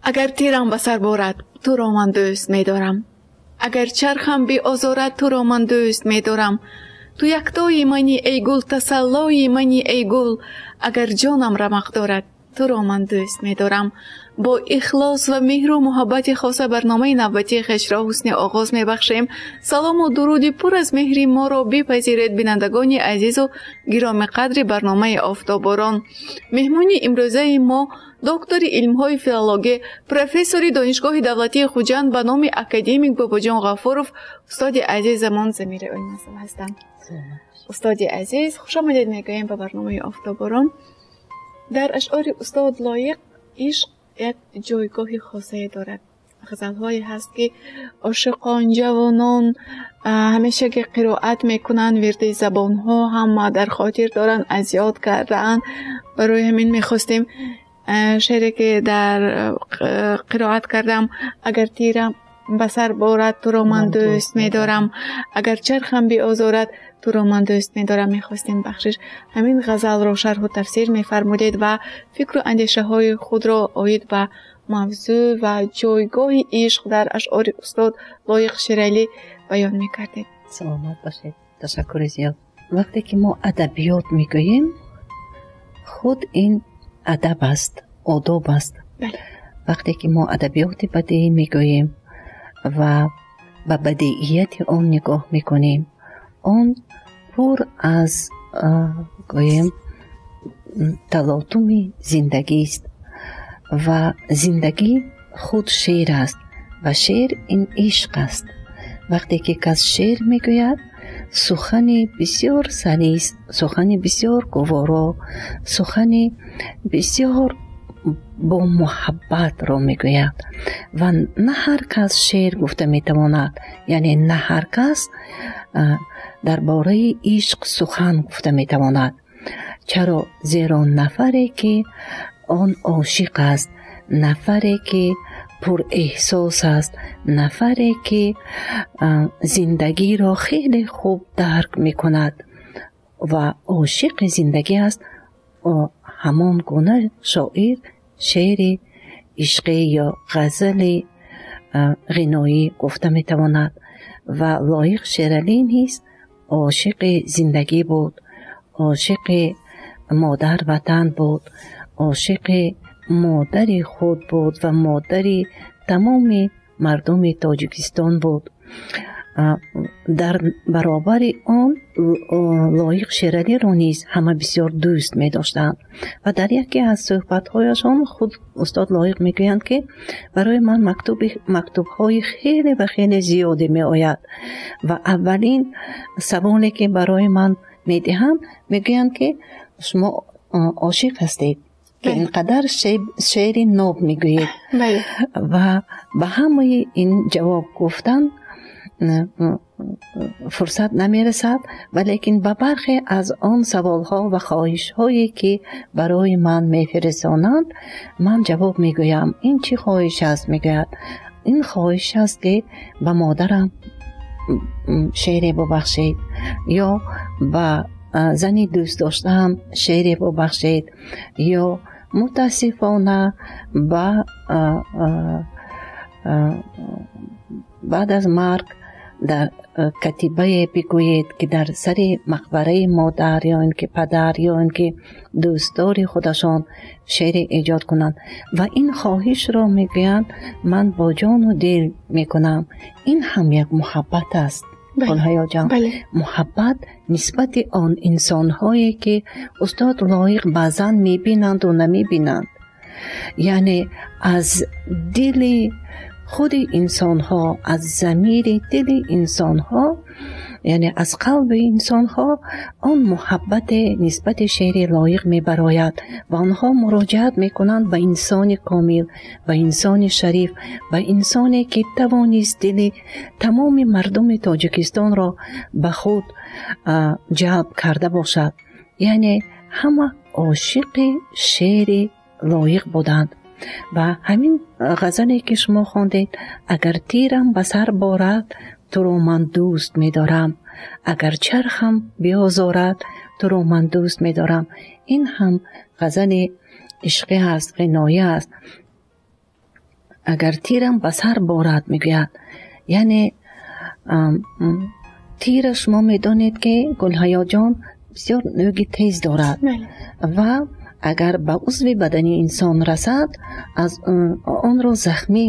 Агар тирам ба сар борад, туро ман дӯст медорам. Агар чархам биозорад, туро ман дӯст медорам. Ту яктои мани, эй гул, тасаллои мани, эй гул. Агар ҷонам рамақ дорад, туро ман дӯст медорам. Бо ихлос ва меҳру муҳаббати хоса барномаи навбатии хешро ҳусни оғоз мебахшем. Салому дуруди пур аз меҳри моро бипазиред, бинандагони азизу гиромиқадри барномаи Офтоборон. Меҳмони имрӯзаи мо доктори илмҳои филологӣ, профессори Донишгоҳи давлатии Хуҷанд ба номи академик Бобоҷон Ғафуров, устоди азизамон Замира Ӯлмасова ҳастанд. Устоди азиз, хушомадед мегӯем ба барномаи Офтоборон. Дар ашъори устод Лоиқ ишқ як ҷойгоҳи хосае дорад. Ғазалҳое ҳаст, ки ошиқон, ҷавонон ҳамеша ки қироат мекунанд, вирди забонҳо ҳама дар хотир доранд, аз ёд кардаанд. Барои ҳамин мехостем шеъре ки дар қироат кардам: агар тирам ба сар борад, туро ман дӯст медорам, агар чархам биозорад, туро ман дӯст медорам. Мехостем, бахшиш, ҳамин ғазалро шарҳу тафсир мефармудед ва фикру андешаҳои худро оид ба мавзӯъ ва ҷойгоҳи ишқ дар ашъори устод Лоиқ Шералӣ баён мекардед. Саломат бошед, ташаккури зиёд. Вақте ки мо адабиёт мегӯем, худ ин адаб аст, одоб аст. Вақте ки мо адабиёти бадеӣ мегӯем ва ба бадеияти он нигоҳ мекунем, он пур аз, гӯем, талотуми зиндагист ва зиндагӣ худ шеър аст ва шеър ин ишқ аст. Вақте ки кас шеър мегӯяд, сухани бисёр салис, сухани бисёр гуворо, сухани бисёр бо муҳаббатро мегӯяд ва на ҳар кас шеър гуфта метавонад, яъне на ҳар кас дар бораи ишқ сухан гуфта метавонад. Чаро? Зеро нафаре ки он ошиқ аст, нафаре ки пурэҳсос аст, нафаре ки зиндагиро хеле хуб дарк мекунад ва ошиқи зиндагӣ аст, ҳамон гуна шоир шеъри ишқӣ ё ғазали ғиноӣ гуфта метавонад. Ва Лоиқ Шералӣ низ ошиқи зиндагӣ буд, ошиқи модар ватан буд, ошиқи модари худ буд ва модари тамоми мардуми Тоҷикистон буд. Дар баробари он Лоиқ Шералиро низ ҳама бисёр дӯст медоштанд ва дар яке аз суҳбатҳояшон худ устод Лоиқ мегӯянд, ки барои ман мактубҳои хеле ва хеле зиёде меояд ва аввалин саволе ки барои ман медиҳанд, мегӯянд, ки шумо ошиқ ҳастед, ки ин қадар шеъри ноб мегӯед? Ва ба ҳамаи ин ҷавоб гуфтан фурсат намерасад, валекин ба бархе аз он саволҳо ва хоҳишҳое ки барои ман мефирисонанд, ман ҷавоб мегӯям. Ин чӣ хоҳиш аст? Мегӯяд. Ин хоҳиш аст, ки ба модарам шеъре бубахшед ё ба зани дӯстдоштаам шеъре бубахшед ё мутаассифона ба баъд аз марг дар катибае бигӯед, ки дар сари мақбараи модар ё ин ки падар ё ин ки дӯстдори худашон шеъре эҷод кунанд. Ва ин хоҳишро, мегӯянд, ман бо ҷону дил мекунам. Ин ҳам як муҳаббат аст, Гулҳаёҷон, муҳаббат нисбати он инсонҳое ки устод Лоиқ баъзан мебинанду намебинанд, яъне аз дили худи инсонҳо, аз замири дили инсонҳо, яъне аз қалби инсонҳо он муҳаббате нисбати шеъри Лоиқ мебарояд ва онҳо муроҷиат мекунанд ба инсони комил, ба инсони шариф, ба инсоне ки тавонист дили тамоми мардуми Тоҷикистонро ба худ ҷалб карда бошад. Яъне ҳама ошиқи шеъри Лоиқ буданд. Ва ҳамин ғазале ки шумо хондед: агар тирам ба сар борад, туро ман дӯст медорам, агар чархам биозорад, туро ман дӯст медорам, ин ҳам ғазали ишқӣ аст, ғиноӣ аст. Агар тирам ба сар борад, мегӯяд, яъне тира шумо медонед, ки Гулҳаёҷон бисёр нӯги тез дорад ва агар ба узви бадани инсон расад, аз онро захмӣ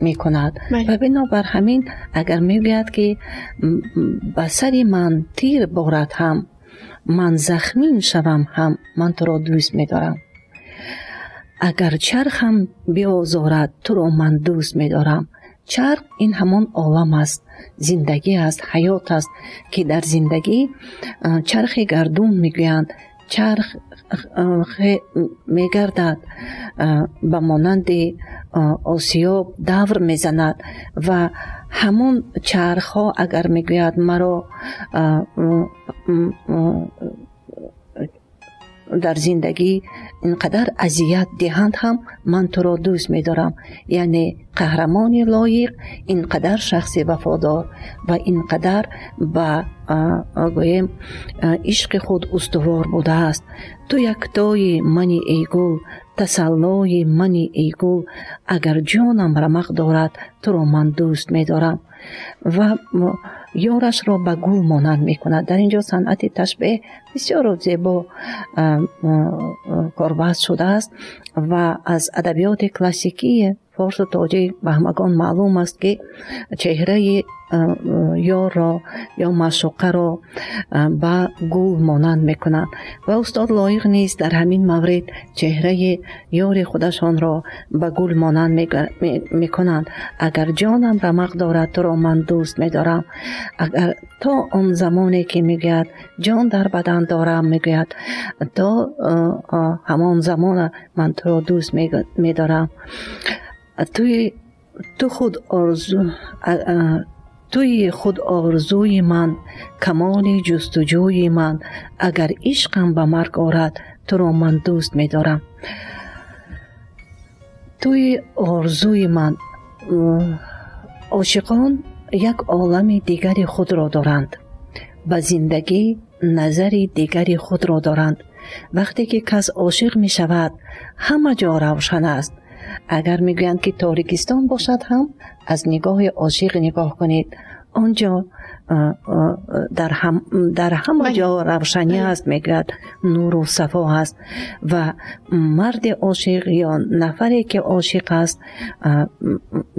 мекунад. Ва бинобар ҳамин агар мегӯяд, ки ба сари ман тир борад ҳам, ман захмин шавам ҳам, ман туро дӯст медорам. Агар чархам биозорад, туро ман дӯст медорам. Чарх ин ҳамон олам аст, зиндагӣ аст, ҳаёт аст, ки дар зиндагӣ чархи гардун мегӯянд. Чарх мегардад, ба монанди осиёб давр мезанад ва ҳамон чархҳо агар мегӯяд маро дар зиндагӣ ин қадар азият диҳанд ҳам, ман туро дӯст медорам. Яъне қаҳрамони Лоиқ ин қадар шахси вафодор ва ин қадар ба гӯем ишқи худ устувор будааст. Ту яктои мани, эй гул, тасаллои мани, эй гул, агар ҷонам рамақ дорад, туро ман дӯст медорам. Ва ёрашро ба гул монанд мекунад. Дар ин ҷо санъати ташбеҳ бисёр зебо корбаст шудааст ва аз адабиёти классикии форсу тоҷик ба ҳамагон маълум аст, ки чеҳраи ёрро ё маъшуқаро ба гул монанд мекунанд. Ва устод Лоиқ низ дар ҳамин маврид чеҳраи ёри худашонро ба гул монанд мекунанд. Агар ҷонам рамақ дорад, туро ман дӯст медорам. Агар то он замоне ки мегӯяд ҷон дар бадан дорам, мегӯяд, то ҳамон замона ман туро дӯст медорам. Ту худ орзу, туи худ орзуи ман, камоли ҷустуҷӯи ман, агар ишқам ба марг орад, туро ман дӯст медорам. Туи орзуи ман. Ошиқон як олами дигари худро доранд, ба зиндагӣ назари дигари худро доранд. Вақте ки кас ошиқ мешавад, ҳама ҷо равшан аст. Агар мегӯянд, ки торикистон бошад ҳам, аз нигоҳи ошиқ нигоҳ кунед, он ҷо дар ҳама ҷо равшанӣ аст, мегӯяд, нуру сафо аст. Ва марди ошиқ ё нафаре ки ошиқ аст,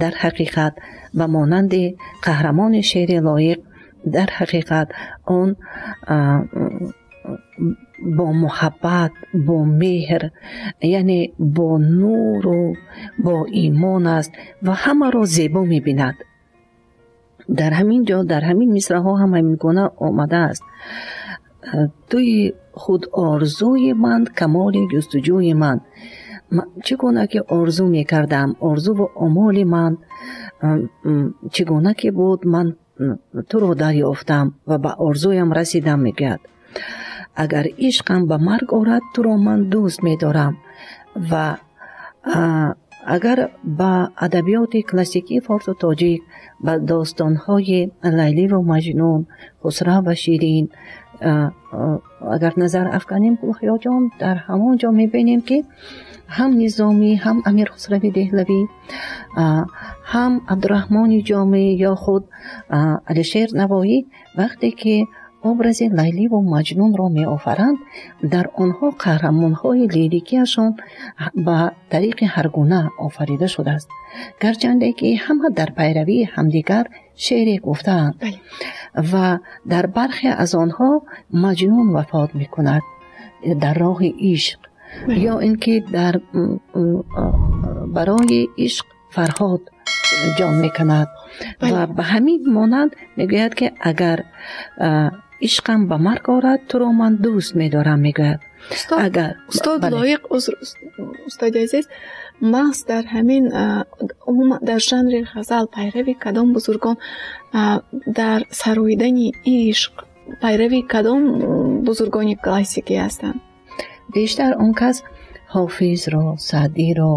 дар ҳақиқат ба монанди қаҳрамони шеъри Лоиқ, дар ҳақиқат он бо муҳаббат, бо меҳр, яъне бо нуру бо имон аст ва ҳамаро зебо мебинад. Дар ҳамин ҷо, дар ҳамин мисраҳо ҳам ҳамин гуна омадааст: туи худ орзуи ман, камоли ҷустуҷӯи ман. Чӣ гуна ки орзу мекардам, орзуву омоли ман чӣ гуна ки буд, ман туро дарёфтам ва ба орзуям расидам, мегӯяд. Агар ишқам ба марг орад, туро ман дӯст медорам. Ва агар ба адабиёти классикии форсу тоҷик, ба достонҳои Лайливу Маҷнун, Хусрав ва Ширин агар назар афканем, Гулҳаёҷон, дар ҳамон ҷо мебинем, ки ҳам Низомӣ, ҳам Амир Хусрави Деҳлавӣ, ҳам Абдураҳмони Ҷомӣ ё худ Алишер Навоӣ вақте ки образи Лайливу Маҷнунро меофаранд, дар онҳо қаҳрамонҳои лирикияшон ба тариқи ҳаргуна офарида шудааст, гарчанде ки ҳама дар пайравии ҳамдигар шеъре гуфтаанд. Ва дар бархе аз онҳо Маҷнун вафот мекунад дар роҳи ишқ, ё ин ки дар барои ишқ Фарҳод ҷон мекунад. Ва ба ҳамин монанд мегӯяд, ки агар ишқам ба марг орад, туро ман дӯст медорам, мегӯяд. Агар устод Лоиқ, узр, устоди азиз, маҳз дар ҳамин умуман дар жанри ғазал пайрави кадом бузургон, дар сароидани ишқ пайрави кадом бузургони классикӣ ҳастанд? Бештар он кас Ҳофизро, Саъдиро,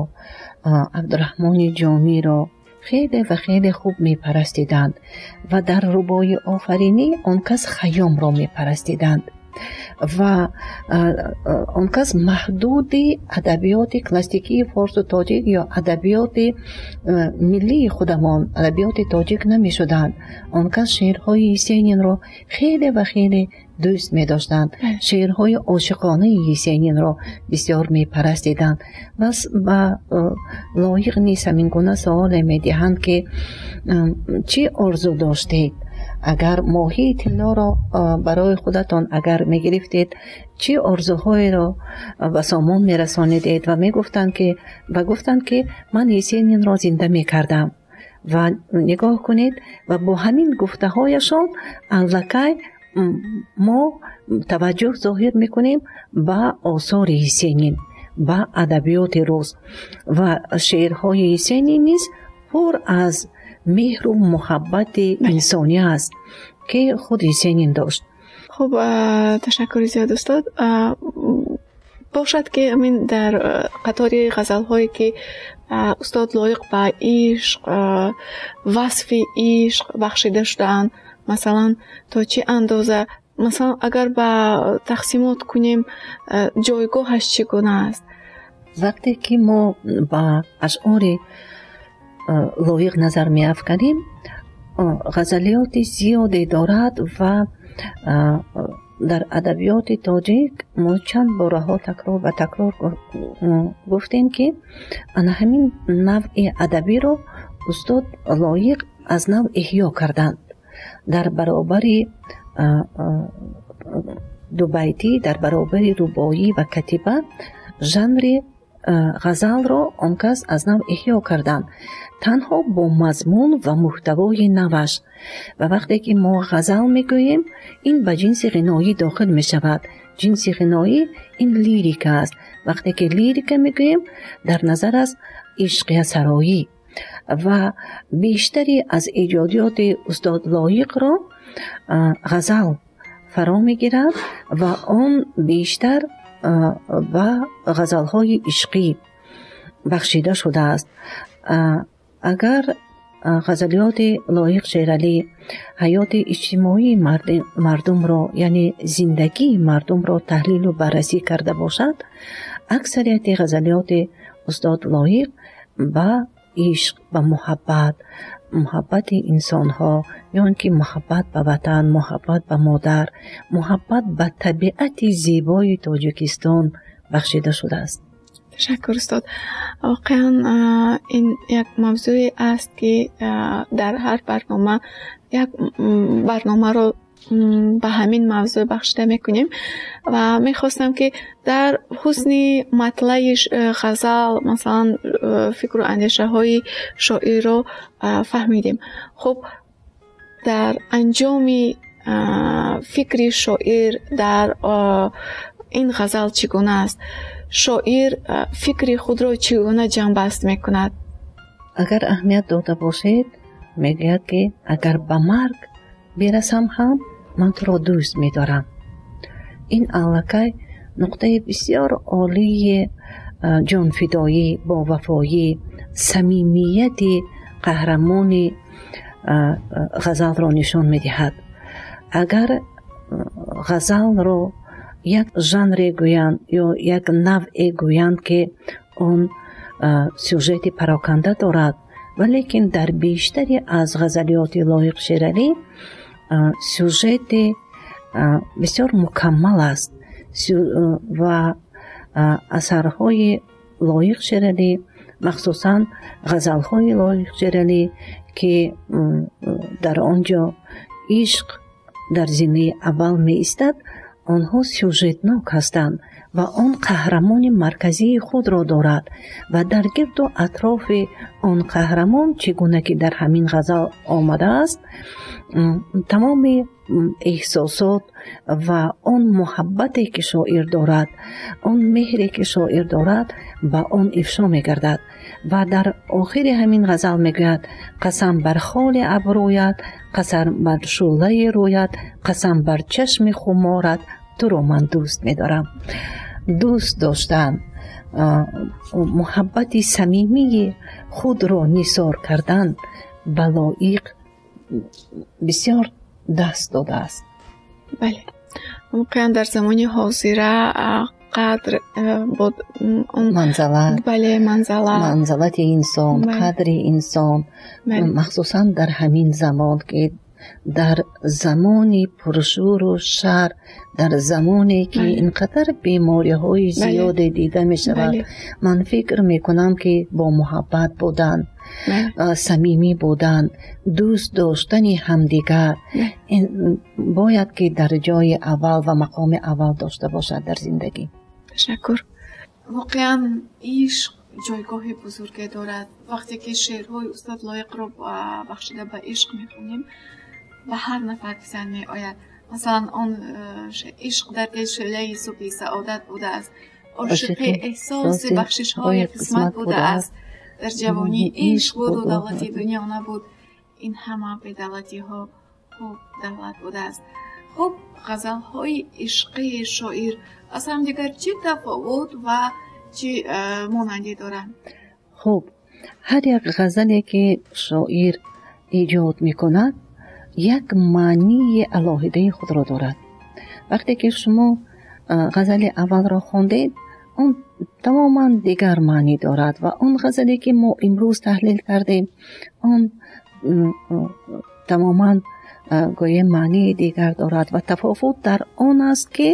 Абдураҳмони Ҷомиро хеле ва хеле хуб мепарастиданд ва дар рубои офаринӣ он кас Хайёмро мепарастиданд. Ва он кас маҳдуди адабиёти классикии форсу тоҷик ё адабиёти миллии худамон, адабиёти тоҷик намешуданд. Он кас шеърҳои Есенинро хеле ва хеле дӯст медоштанд, шеърҳои ошиқонаи Есенинро бисёр мепарастиданд. Бас ба Лоиқ низ ҳамин гуна саволе медиҳанд, ки чӣ орзу доштед? Агар моҳии тиллоро барои худатон агар мегирифтед, чӣ орзуҳоеро ба сомон мерасонидед? Ва гуфтанд, ки ман Есенинро зинда мекардам. Ва нигоҳ кунед, ва бо ҳамин гуфтаҳояшон аллакай мо таваҷҷӯҳ зоҳир мекунем ба осори Есенин, ба адабиёти рус. Ва шеърҳои Есенин низ пур аз меҳру муҳаббати инсонӣ аст, ки худ Есенин дошт. Хуб, ташаккури зиёд, устод. Бошад, ки ҳамин дар қатори ғазалҳое, ки устод Лоиқ ба ишқ, васфи ишқ бахшида шудаанд, масалан, то чӣ андоза, масалан, агар ба тақсимот кунем, ҷойгоҳаш чӣ гуна аст? Вақте ки мо ба ашъори Лоиқ назар меафканем, ғазалиёти зиёде дорад ва дар адабиёти тоҷик мо чанд бораҳо такрор ба такрор гуфтем, ки ана ҳамин навъи адабиро устод Лоиқ аз нав эҳё карданд. Дар баробари дубайтӣ, дар баробари рубоӣ ва катиба, жанри ғазалро он кас аз нав эҳё карданд, танҳо бо мазмун ва муҳтавои наваш. Ва вақте ки мо ғазал мегӯем, ин ба ҷинси ғиноӣ дохил мешавад. Ҷинси ғиноӣ ин лирика аст. Вақте ки лирика мегӯем, дар назар аст ишқиясароӣ. Ва бештари аз эҷодиёти устод Лоиқро ғазал фаро мегирад ва он бештар ба ғазалҳои ишқӣ бахшида шудааст. Агар ғазалиёти Лоиқ Шералӣ ҳаёти иҷтимоии мардумро, яъне зиндагии мардумро таҳлилу баррасӣ карда бошад, аксарияти ғазалиёти устод Лоиқ ба ишқ, ба муҳаббат, муҳаббати инсонҳо, ё ин ки муҳаббат ба ватан, муҳаббат ба модар, муҳаббат ба табиати зебои Тоҷикистон бахшида шудааст. Ташаккур, устод. Воқеан ин як мавзӯе аст, ки дар ҳар барнома як барномаро ба ҳамин мавзӯъ бахшида мекунем ва мехостам, ки дар ҳусни матлаи ғазал, масалан, фикру андешаҳои шоирро фаҳмидем. Хуб, дар анҷоми фикри шоир дар ин ғазал чӣ гуна аст? Шоир фикри худро чӣ гуна ҷамъбаст мекунад? Агар аҳамият дода бошед, мегӯяд, ки агар ба марг бирасам ҳам, ман туро дӯст медорам. Ин аллакай нуқтаи бисёр олии ҷонфидоӣ, бовафоӣ, самимияти қаҳрамони ғазалро нишон медиҳад. Агар ғазалро як жанре гӯянд ё як навъе гӯянд, ки он сюжети пароканда дорад, валекин дар бештари аз ғазалиёти Лоиқ Шералӣ сюжети бисёр мукаммал аст ва асарҳои Лоиқ Шералӣ, махсусан ғазалҳои Лоиқ Шералӣ, ки дар он ҷо ишқ дар зинаи аввал меистад, онҳо сюжетнок ҳастанд ва он қаҳрамони марказии худро дорад ва дар гирду атрофи он қаҳрамон, чӣ гуна ки дар ҳамин ғазал омадааст, тамоми эҳсосот ва он муҳаббате, ки шоир дорад, он меҳре, ки шоир дорад, ба он ифшо мегардад. Ва дар охири ҳамин ғазал мегӯяд: қасам бар холи абрӯят, қасам бар шӯълаи рӯят, қасам бар чашми хуморат, туро ман дӯст медорам. Дӯст доштан, муҳаббати самимии худро нисор кардан ба Лоиқ бисёр даст додааст. Бале, Воқеан дар замони ҳозира қадр бод манзалат, бале, манзалат, манзалати инсон, қадри инсон, махсусан дар ҳамин замон, ки дар замони пуршӯру шар, дар замоне ки ин қадар бемориҳои зиёде дида мешавад, ман фикр мекунам, ки бо муҳаббат будан, самимӣ будан, дӯст доштани ҳамдигар бояд ки дар ҷои аввал ва мақоми аввал дошта бошад дар зиндагӣ. Ташаккур. Воқеан ишқ ҷойгоҳи бузурге дорад. Вақте ки шеърҳои устод Лоиқро бахшида ба ишқ мехонем, ба ҳар нафар писанд меояд. Масалан, он ишқ дар дил шӯълаи субҳи саодат будааст, ошиқӣ эҳсоси бахшишҳои қисмат будааст, дар ҷавонӣ ишқ буду давлати дунё набуд, ин ҳама бедавлатиҳо хуб давлат будааст. Хуб, ғазалҳои ишқии шоир аз ҳамдигар чӣ тафовут ва чӣ монандӣ доранд? Хуб, ҳар як ғазале ки шоир эҷод мекунад, як маънии алоҳидаи худро дорад. Вақте ки шумо ғазали аввалро хондед, он тамоман дигар маънӣ дорад ва он ғазале ки мо имрӯз таҳлил кардем, он тамоман гӯем маънии дигар дорад. Ва тафовут дар он аст, ки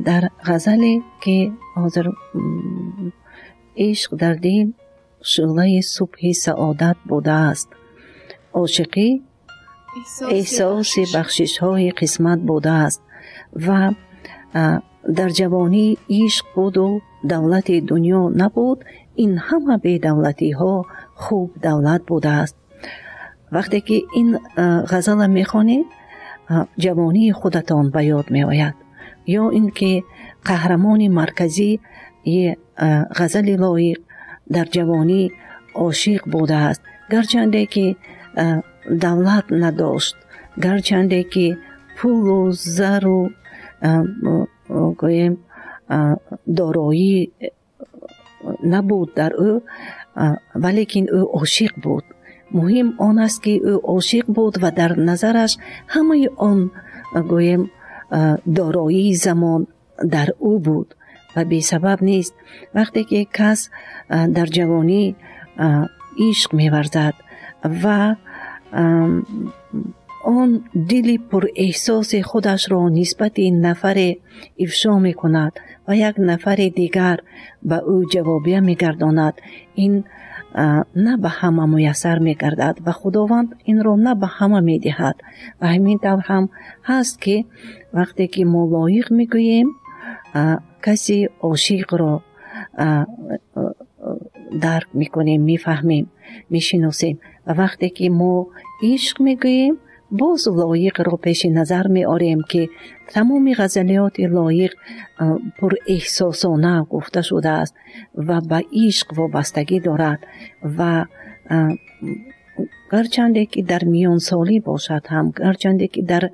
дар ғазале ки ҳозир ишқ дар дил шӯълаи субҳи саодат будааст, ошиқӣ эҳсоси бахшишҳои қисмат будааст ва дар ҷавонӣ ишқ буду давлати дунё набуд, ин ҳама бедавлатиҳо хуб давлат будааст. Вақте ки ин ғазала мехонед, ҷавонии худатон ба ёд меояд, ё ин ки қаҳрамони марказии ғазали Лоиқ дар ҷавонӣ ошиқ будааст, гарчанде ки давлат надошт, гарчанде ки пулу зару гӯем дороӣ набуд дар ӯ, валекин ӯ ошиқ буд. Муҳим он аст, ки ӯ ошиқ буд ва дар назараш ҳамаи он гӯем дороии замон дар ӯ буд ва бесабаб нест. Вақте ки кас дар ҷавонӣ ишқ меварзад ва он дили пурэҳсоси худашро нисбати нафаре ифшо мекунад ва як нафари дигар ба ӯ ҷавобия мегардонад, ин на ба ҳама муяссар мегардад ва Худованд инро на ба ҳама медиҳад. Ва ҳамин тавр ҳам ҳаст, ки вақте ки мо лоиқ мегӯем, каси ошиқро дарк мекунем, мефаҳмем, мешиносем. Ва вақте ки мо ишқ мегӯем, боз лоиқро пеши назар меорем, ки тамоми ғазалиёти Лоиқ пурэҳсосона гуфта шудааст ва ба ишқ вобастагӣ дорад. Ва гарчанде ки дар миёнсолӣ бошад ҳам, гарчанде ки дар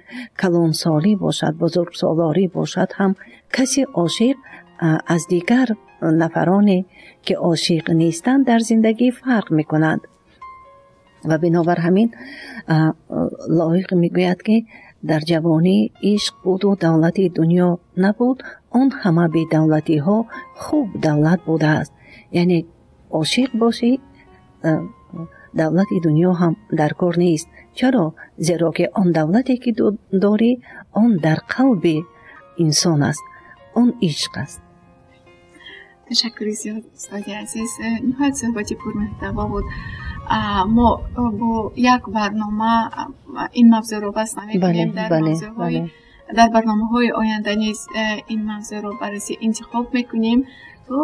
калонсолӣ бошад, бузургсолорӣ бошад ҳам, каси ошиқ аз дигар нафароне ки ошиқ нестанд дар зиндагӣ фарқ мекунанд. Ва бинобар ҳамин Лоиқ мегӯяд, ки дар ҷавонӣ ишқ буду давлати дунё набуд, он ҳама бедавлатиҳо хуб давлат будааст. Яъне ошиқ бошӣ, давлати дунё ҳам дар кор нест. Чаро? Зеро ки он давлате ки дорӣ, он дар қалби инсон аст, он ишқ аст. Ташаккури зиёд, устоди азиз. Ниҳоят суҳбати пурмуҳтаво буд. Мо бо як барнома ин мавзӯъро бас намекунем. Дар барномаҳои оянда низ ин мавзӯъро баррасӣ интихоб мекунем, то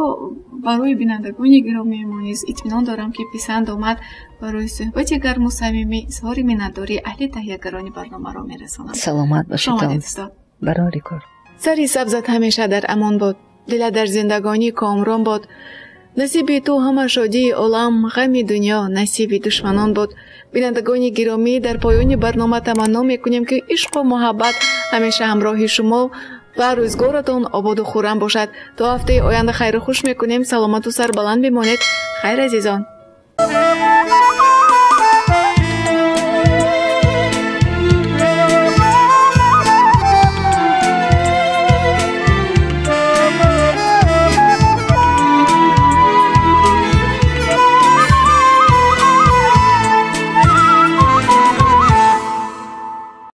барои бинандагони гиромии мо низ итминон дорам, ки писанд омад. Барои суҳбати гарму самимӣ изҳори миннатдории аҳли таҳиягарони барномаро мерасонам. Саломат бошед. Устод. Барори кор. Сари сабзат ҳамеша дар амон бод, дилат дар зиндагонӣ комрон бод, насиби ту ҳама шодии олам, ғами дунё насиби душманон буд. Бинандагони гиромӣ, дар поёни барнома таманно мекунем, ки ишқу муҳаббат ҳамеша ҳамроҳи шумо ва рӯзгоратон ободу хуррам бошад. То ҳафтаи оянда хайру хуш мекунем. Саломату сарбаланд бимонед. Хайр, азизон.